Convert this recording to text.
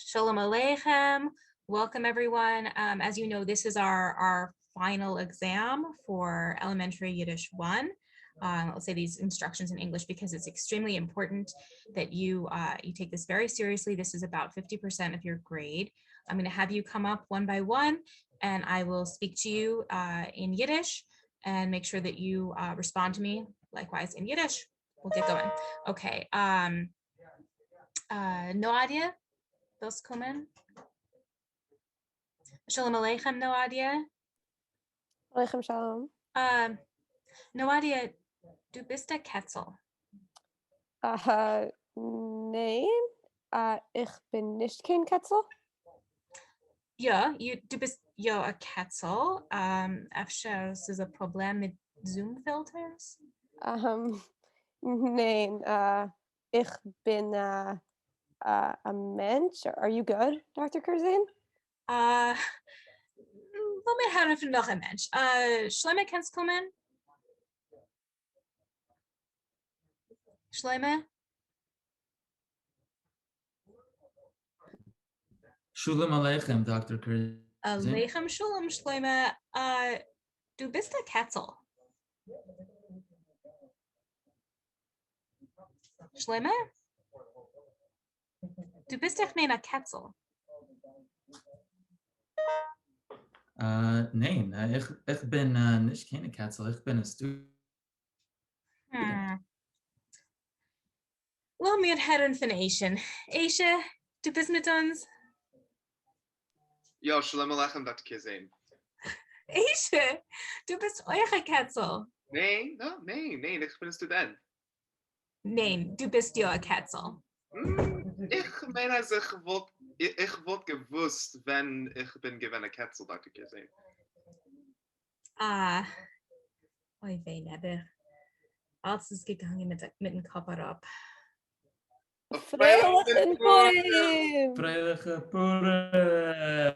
Shalom Aleichem. Welcome everyone. As you know, this is our final exam for Elementary Yiddish 1. I'll say these instructions in English because it's extremely important that you take this very seriously. This is about 50% of your grade. I'm going to have you come up one by one and I will speak to you in Yiddish and make sure that you respond to me likewise in Yiddish. We'll get going. Okay. Noadia, ווילסט קומען? שלום עליכם, Noadia. עליכם שלום. Noadia, דו ביסט אַ קעצל. ניין, איך בין נישט קיין קעצל. יאָ, דו ביסט יאָ אַ קעצל. אפֿשר ס'איז אַ פּראָבלעם מיט Zoom filters? ניין, איך בין אַ מענטש. Are you good, Dr. Kirzane? לאָמיר הערן פֿון נאָך אַ מענטש. שלמה, קענסט קומען? שלמה? שלום עליכם, Dr. Kirzane. עליכם שלום, שלמה. דו ביסט אַ קעצל. שלמה? דו ביסט איך מיין אַ קעצל. ניין, איך בין נישט קיין קעצל, איך בין אַ סטודענט. לאָמיר הערן פֿון אשהן. אשה, דו ביסט מיט אונדז? יאָ, שלום עליכם, Dr. Kirzane. אשה, דו ביסט אויך אַ קעצל. ניין, no, ניין, ניין, איך בין אַ סטודענט. ניין, דו ביסט יאָ אַ קעצל. איך מיין, אַז איך וואָלט געוווּסט, ווען איך בין געווען אַ קעצל, Dr. Kirzane. אַ, אוי וויי, נעבעך. אַלץ איז געגאַנגען מיטן קאָפּ אַראָפּ. פֿריילעכן פּורים! פֿריילעכע פּורים!